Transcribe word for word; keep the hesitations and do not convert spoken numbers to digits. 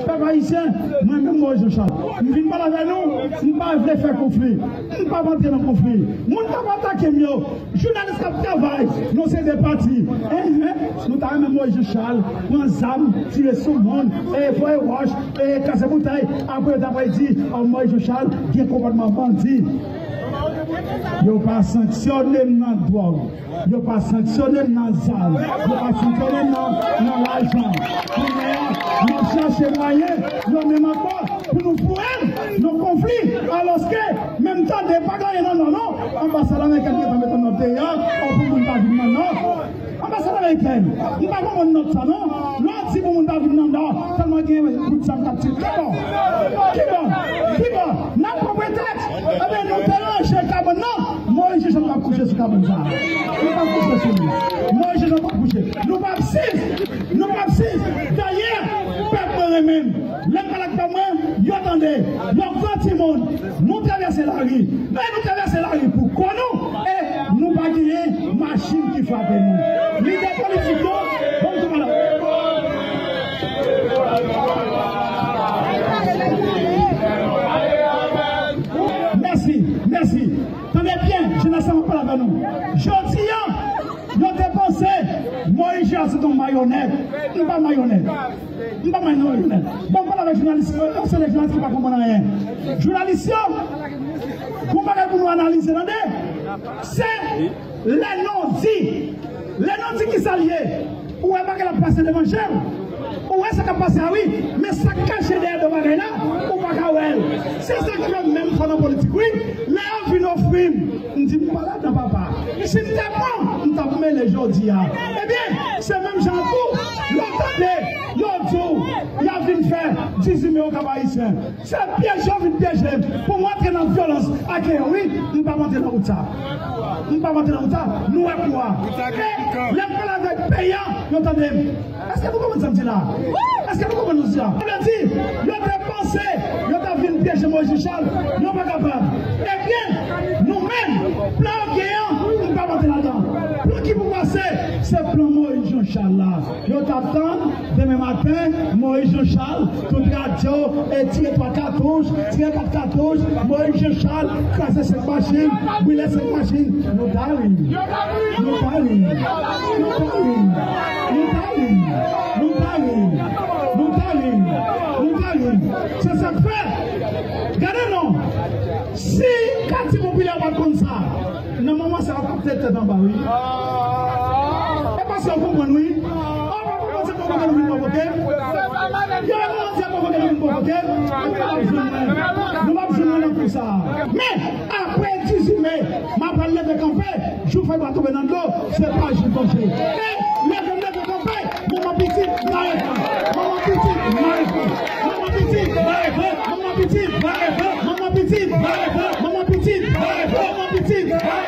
Pèp ayisyen, mwen menm Moïse Jean Charles, m vin pale avè nou, m pa vle fè konfli. M p ap antre nan konfli. Moun k ap atake m yo, jounalis k ap travay nan se de pati. Enhen, nou ta renmen Moïse Jean Charles pran zam, tire sou moun, e voye wòch, e kase boutèy. Apre yo ta pral di, o, Moïse Jean Charles gen konpòtman bandi. Yo pa sanksyone m nan dwòg. Yo pa sanksyone m nan zam. Yo pa sanksyone m nan, nan lajan. Kounye a, y ap chache mwayen, yo menm ankò, pou nou foure m nan konfli. Alòske, menm tande, pa gen anyen nan nò, non. Anbasad amerikèn gentan mete nòt deyò, o, pou moun pa vin nan nò. Anbasad amerikèn, m pa konprann nòt sa, non. Lè w di pou moun pa vin nan nò, tèlman gen bout zam k ap tire. Kibò? Kibò? Kibò? N ap pran pretèks. Ebyen, nou te ranje kabann nan. Moïse Jean Charles p ap kouche sou kabann sa a. Nou p ap kouche sou li. Moïse Jean Charles p ap kouche. Nou p ap siv. Nou p ap siv. Dayè, pèp mwen renmen m. Lè m pale ak pèp mwen, yo tande. Yo gran timoun. Nou travèse lari. Men nou travèse lari pou kò nou. E nou pa genyen machin ki frape nou. Lidè politik yo, bon, nou tou malad. Mèsi, mèsi. Tande byen, jenès la, m ap pale avè nou. Jodi a, yo te panse Moïse Jean se yon mayonèt. M pa mayonèt. M pa mayonèt. Bon, m pale avèk jounalis yo, se de jounalis ki pa konprann anyen. Jounalis yo, gon bagay pou nou analize, tande. Se lè non di. Lè non di kisa l ye. Ou wè bagay la pase devan je w. Ou wè sa k ap pase a wi. Men sa k kache dèyè do bagay la, ou pa ka wè l. Se sa k fè menm fò nan politik wi. Lè yo vin ofri m, m di m pa ladan papa. Si m te bon, m t ap mele jodi a. Ebyen, se menm jan tou, yo tande, yo di w, y ap vin fè dizuit me Okap Ayisyen. Se pyeje yo vin pyeje m pou m antre nan vyolans ak yo wi. M p ap antre nan wout sa. M p ap antre nan wout sa. Nou wè kou a. E lè m pale avèk peyi a, yo tande m. Èske nou konprann sa m di la? Èske nou konprann sa m di la? Sa vle di, yo te panse yo t ap vin pyeje Moïse Jean Charles, yo pa kapab. Ebyen, nou menm, plan yo genyen an, m p ap antre ladan. Plan ki pou pase, se plan Moïse Jean Charles la. Yo t ap tann demen maten, Moïse Jean Charles, tout radyo, e tire twa katouch, tire kat katouch, Moïse Jean Charles, kraze senk machin, brile senk machin. Nou ta ri. Nou ta ri. Nou ta ri. Nou ta ri. Nou ta ri. Nou ta ri. Nou ta ri. Se sa k fè. Gade non. Si katye popilè pa t konn sa, nan moman sa yo t ap tèt tèt anba wi. E paske yo konprann wi. Ou pa konprann se konprann nou vin pwovoke. Yo konprann se pwovoke nou vin pwovoke. Nou p ap jwenn mwen. Nou p ap jwenn mwen nan kou sa. Men, apre dizuit me, m ap al leve kanpe. Jou fèy pa tonbe nan dlo, se pa jou danje. E leve m leve kanpe, manman pitit, mare fè. Manman pitit, mare fè. Manman pitit, mare fè. Manman pitit, mare fè. Manman pitit, mare fè. Manman pitit, mare fè. Manman pitit, mare fè.